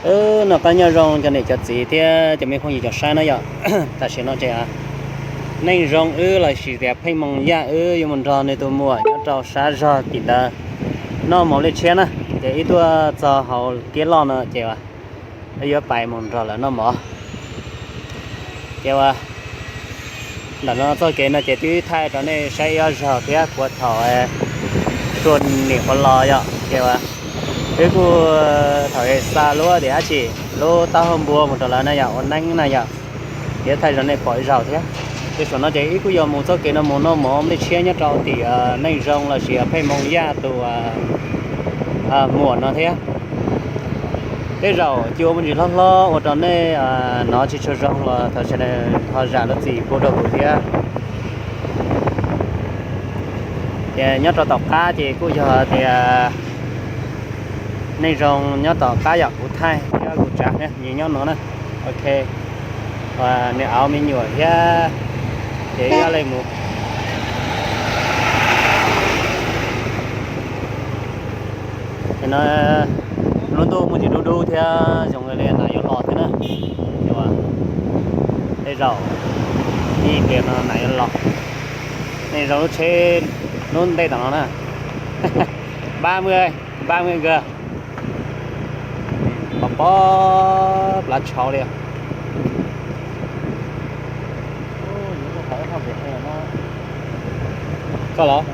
Wb noj qab nyob zoo cov niam cov txiv thiab cov me phooj ywg cov saib na yom. Tam sim no ces neej zoo wb los sis tias Pheej Moo Yaj wb yuav mus nrog nws tus muam nyob rau sab zog tim ntawd noj mov liaj tshiab na. Ces wb tuaj txog hauv kiab loj no ces yuav pais mus nrog lawv noj mov. Ces ua ntawm no txoj kev no ces twb thaij rau nej saib ib ob zaug thiab puag thaum sua nim qhuav los yom. Ces ua wb kuj thaum xa lub tias dab tsi, lub taub hau npua mus rau lawv na yom, ua neeb na yom. Ces thaij rau nej pom ib zaug thiab. Ces saum no ces wb kuj yuav mus txoj kev no mus noj mov liaj tshiab nyob rau tim neej zoo los sis Pheej Moo Yaj tus muam no thiab. Tej zaum cua me ntsis hlob hlob ua rau nej hnov tsis tshua zoo los thov sawv daws ho zam lub txim pub rau kuv thiab. Ces nyob rau tom qab ces kuj yog tias neej zoo nyob tom qab yom, kuv thaij thiab kuv tsav thiab nws nyob no na. Ok, nws auv me nyuam thiab ces ib ob leeg mus. Ces no lub ntuj muaj tsis dub dub thiab zoo li nas yuav los thiab na. Tej zaum ib pliag no nas yuav los. Neej zoo lub tsheb lub ntej tom no na. Ba mươi, ba mươi g. Pov pob plav tshauv li. Koj los?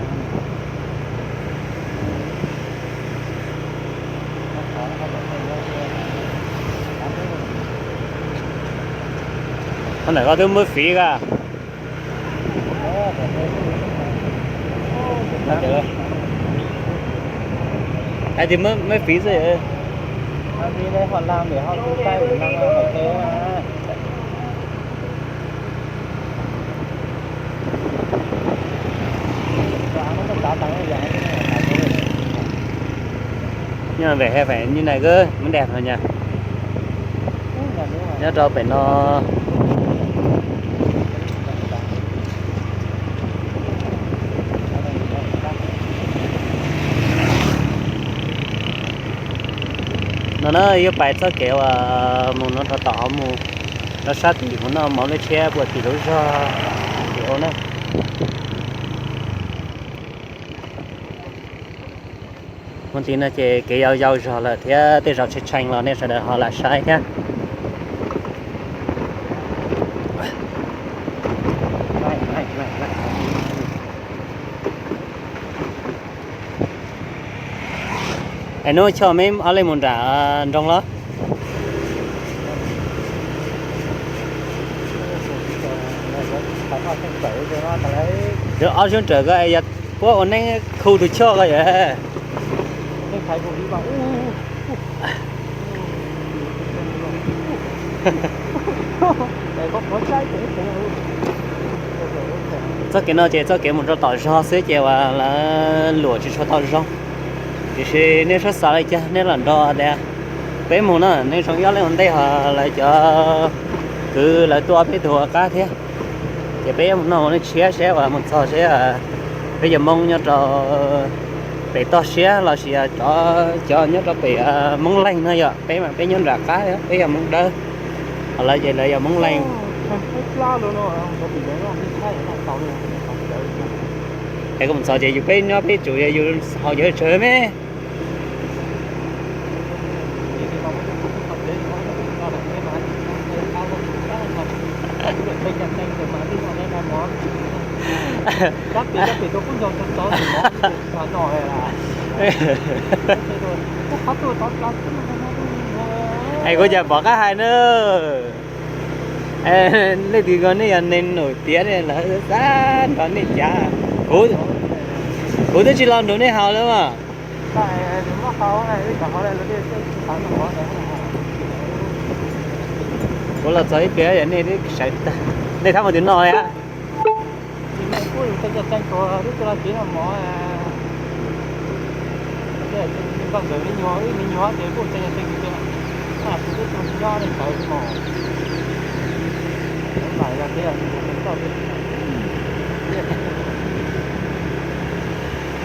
Qhov ntawm koj twb muab fiv a. Hais tias muab fiv xwb. Nyob pem he phải như này cơ mới đẹp thôi nha. Nyob rau pem no. No na, yuav pais txoj kev uas mus no rau tom hauv mus rau sab tim mus noj mov liaj tshiab puag tim lub zog tim ub na. Mus tim no ces kev yau yau zog lawm thiab tej zaum tshee tshee los nej sawv daws ho lam saib thiab. Es hnub choj meb ob leeg mus nram nroog los? Ob sub nrawm ko yog puab ua neeb khu tus choj ko yom. Txoj kev no ces txoj kev mus rau tom zog xwb ces uas lawv luam tsis tshua tau zoo. Tiam sis nej sab xav li cas nej lam nrog tias peb mus na, nej zoo ib ob leeg ua ntej ho lawv cov kwv lawv tuaj peb tug ua qab thiab. Ces peb mus noj ua neej tshiab seb uas mus txog seb peb cov Hmoob nyob rau pem toj siab los sis cov nyob rau pem Hmoob Leeg no yom, peb mas peb nyob nram qab peb yog Hmoob Dawb, ho lawv ces lawv yog Hmoob Leeg. Es koj mus txog ces yus peb nyob peb tsum yus haus cov tsawg me. Es kuv cas pom qab hais na. Leej twg ko nej yog neeg num tiav ne, lawv xav nrog nej cav. Kuv twb tsis los nrog nej haus lawm mas. Kuv los txog ib pliag nej twb sawv tag, nej thab mus twg noj li a?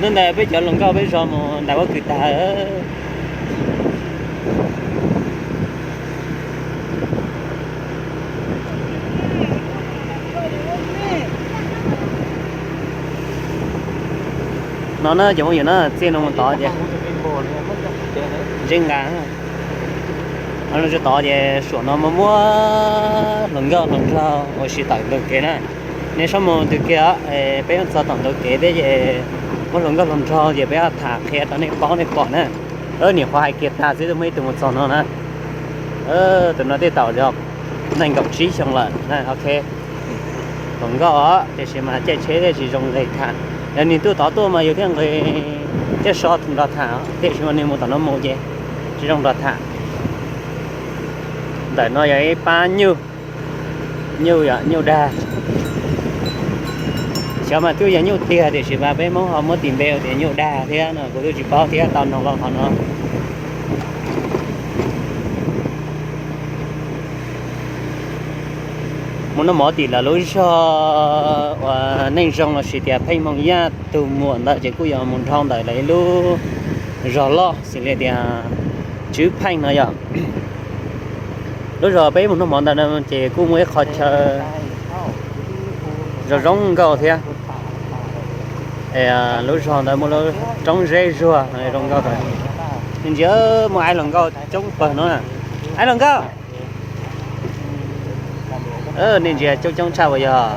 Hnub ntawd peb cov hluas nkauj peb zog mus ntais pob kws tag. No na cov phooj ywg na, txij no mus tod ces ntsej nqa no tod ces suam no muaj muab hluas nkauj hluas nraug ua si tawm ntug kev na. Nej txhob mus ntug kev os, peb mus txog tom ntug kev thiab ces muab hluas nkauj hluas nraug ces peb tham qhia rau nej paub nej pom na. Nyuam qhuav hais kiag tag xwb twb muaj ib tug mus txog no na. Tus no twb tau yog nees nkaum tsib xyoo lawm na, ok. Hluas nkauj os, tiam sis mas caij tsheb thiaj tsis zoo nqe tham. Yog nws tuaj tod tuaj mas yus thiaj nqe, thiaj so nrog tham, tiam sis mas nws mus tom no mus ces tsis zoo nrog tham. Ntawm no yog ib pab nyuj, nyuj yom, nyuj dag. Xyov mas twb yog nyuj tiag tiam sis mas peb Hmoob ho muab tis npe tias nyuj dag thiab no kuv twb tsis paub thiab, tau noog los qhov no. Mus noj mov tim lawv lub zog uas Neej Zoo lossis tias Pheej Hmoo Yaj tus muam ntawd ces kuj yog mus dhau ntawm lawv ib lub zog loj xws li tias Tswv Pheej no yom. Lub zog peb mus noj mov ntawd no ces kuj muaj ib qho chaw zoo zoo nkauj thiab. Lub zog ntawd muaj lub roob zeb zuag zoo nkauj. Nej ntsia, muaj ib hluas nkauj coob pawg no. Ib hluas nkauj, nej ntsia coob coob tshaj uas yog.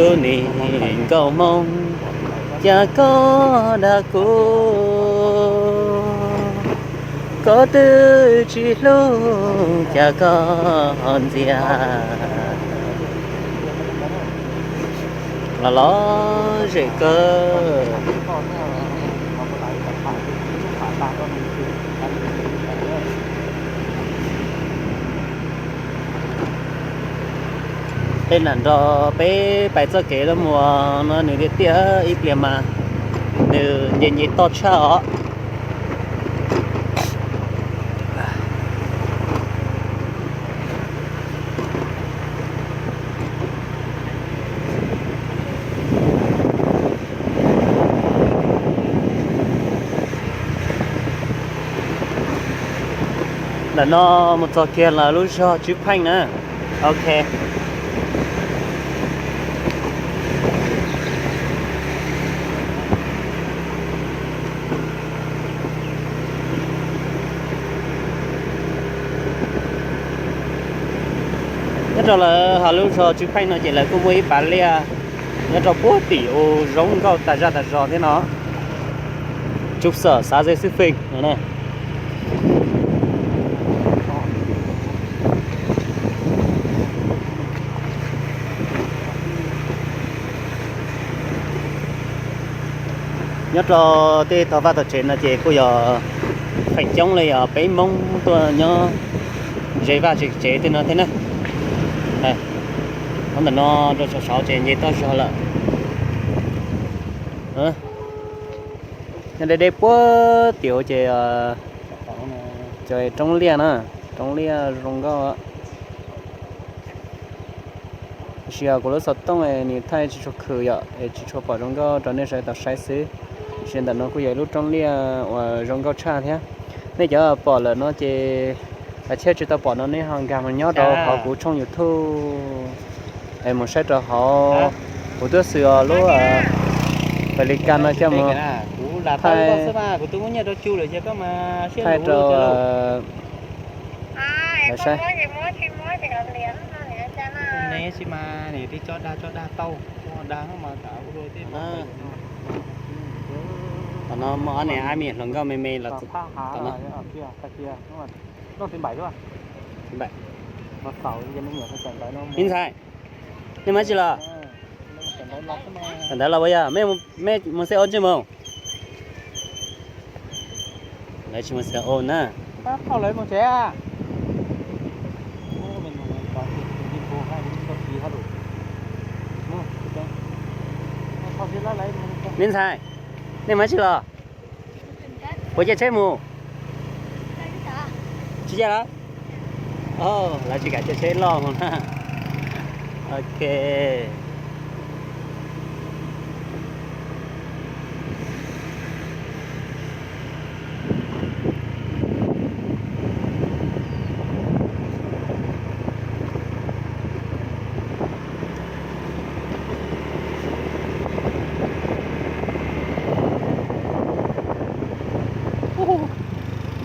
Kuv nim nkauj Hmoob, cas koj dag kuv, koj twb tsis hlub, cas koj ho ntxias. Los lom zem kawg. Tej nam nrog peb pais txoj kev lub muag no nws tiaj tiaj ib pliag mas nws nce nce toj tshaj os. Ntawm no mus txog kiag lawv lub zog Tswv Pheej na. Ok. Nyob rau lawv hauv lub zos Tswv Pheej no ces lawv kuj muaj ib pas liaj nyob rau puag tim u zoo nkauj tas zaj tas zog thiab no. Trụ sở xã Dây Xíp Phinh no. Nyob rau tej tog vaj tog tsev no ces kuj yog feem coob li yog peb Hmoob tuaj nyob ze vaj ze tsev tej no thiab na. Qhov ntawm no rau saum saud ces nce toj zog lawm. Nyob deb deb puag tim ces cov roob liaj na, roob liaj zoo nkauj. Tiam sis kuv lub xov tooj nws thaij tsis tshua khwm yom, es tsis tshua pom zoo nkauj rau nej sawv daws tau saib xwb. Tiam sis ntawm no kuj yog ib lub roob liaj uas zoo nkauj tshaj thiab. Nej cov pom lawm no ces, thiab tsis tau pom no nej ho nkag mus nyob rau hauv kuv tshooj YouTube es mus saib rau hauv. Kuv twb xwm os lub Pelican no coj mus thaij rau saib. Qhov no muaj ob niam ab me hluas nkauj me me los. Mib ntxhais, nej mus tsi los? Ntawd los puas yog? Mej mus xe ua ntsej muag? Lawv tsis mus xe ua na. Mib ntxhais, nej mus tsi los? Puas caij tsheb mus? Tsis caij los? Lawv tsis kam caij tsheb loj mus na. Ok.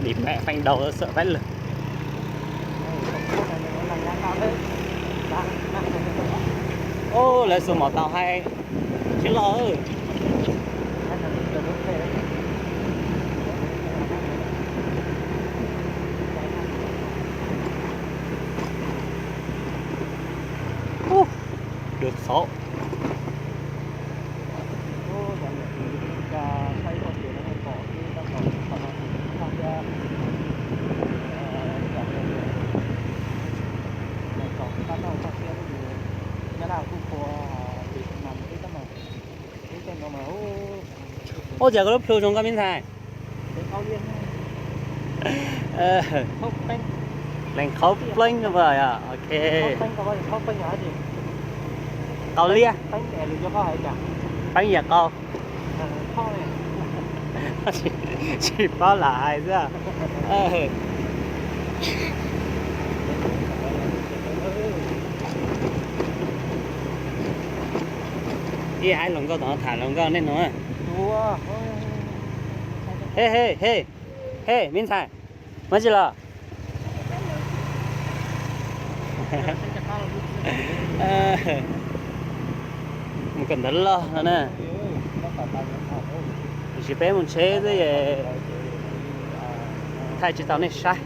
Tiv mẹ phanh đầu xsợ vãi lưng. Ô, lawv xuas mom tau hais tsis los. Ub, được số. Ua cas koj lub plhu zoo nkauj me ntxhais? Lees qhaub pleeb no yog ok. Qau liab. Pleeb yam qau. Tsis paub lam hais xwb. Ib hais hluas nkauj tom tham hluas nkauj nej no. He he he he, me ntxhais, muaj tsi los? Mus kawm ntawv loj no na. Tiam sis peb mus tsheb xwb es thaij tsis tau nej saib.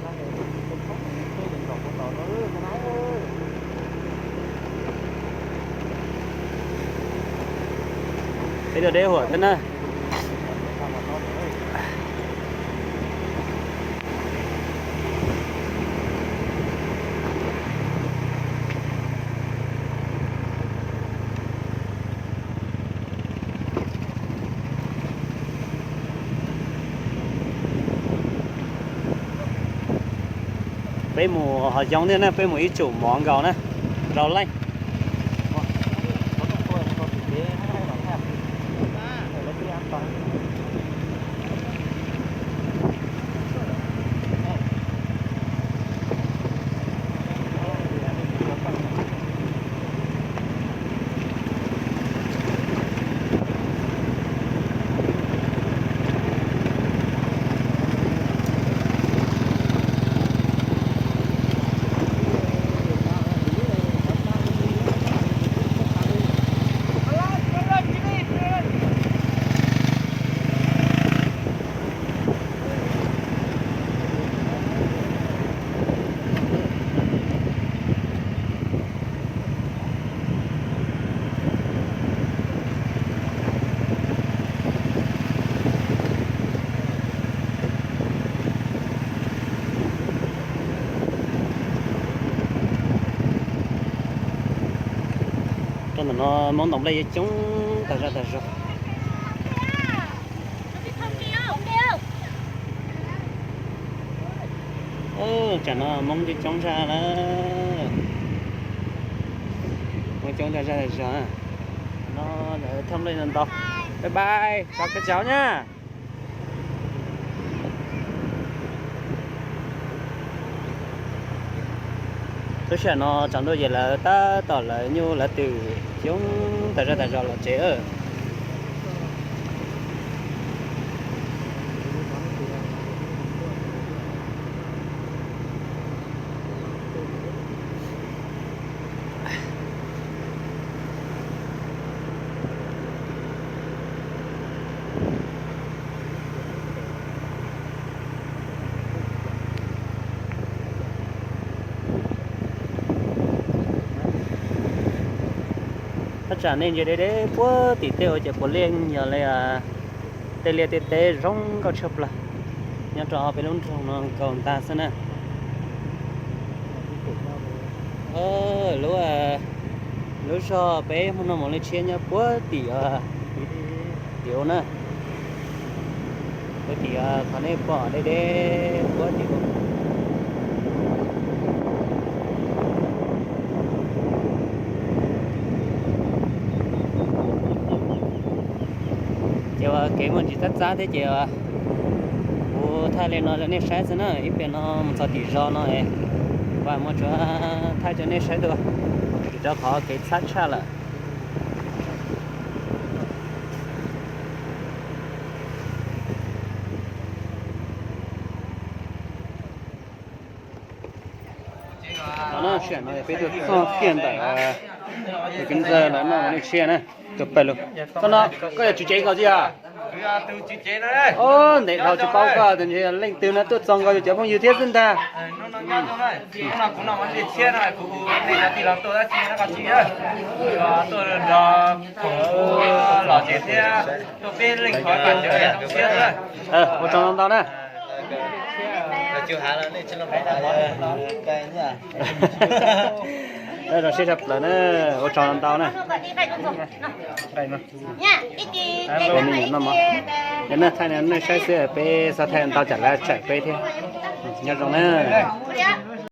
Peb dua deb huam thiab na. Peb mus ho zoo thiab na, peb mus ib tsum mov nkaus na, rau leej. Rau ntawm no Hmoob ntaus nplej yuav coob tag zaj tag zog. Tsam no Hmoob coob coob zaj na. Hmoob coob tag zaj tag zog. No lawv thauj nplej ntau ntau. Bye bye, chào các cháu nha. Lub sij hawm no tsaus ntuj ces lawv tab tom lawv nyuj lawv twm coob tas zaj tas zog los tsev. Thaj tsam nej ntsia deb deb puag tim tej ua ces puav leej yog li tej liaj tej teb zoo nkauj tshaj plaws nyob rau peb lub nroog no kaus ntag xwb na. Lub, lub zog peb Hmoob noj mov liab tshiab nyob puag tim, tim ub na, puag tim qhov nej pom deb deb puag tim ub. Ces ua kev muaj ntsis txab txab thiab ces kuv thaij li no rau nej saib xwb na, ib pliag no mus txog tim zos no es kuv mam muab tsuas thaij rau nej saib dua, vim rau qhov kev txhab tshaj lawm. Sim no peb tuaj txog kiag ntawm tus kwv ntxawg lawv noj ua neej tshiab na, tuaj pawg lug. Koj no koj yog tswv tsev nkaus tsis yog? Ob, ntev dhau tsis paub koj tus ntshe yog leej twg no, tuaj txog nkaus yus cov phooj ywg thiab xwb ntag. Ua tsaug ntau ntau na. Zoo siab tshaj plaws na, ua tsaug ntau na. Peb me nyuam noj mov, nej thaij nej saib xwb, peb xav thaij ntau tsam lawv tsawm peb thiab. Nyob zoo na.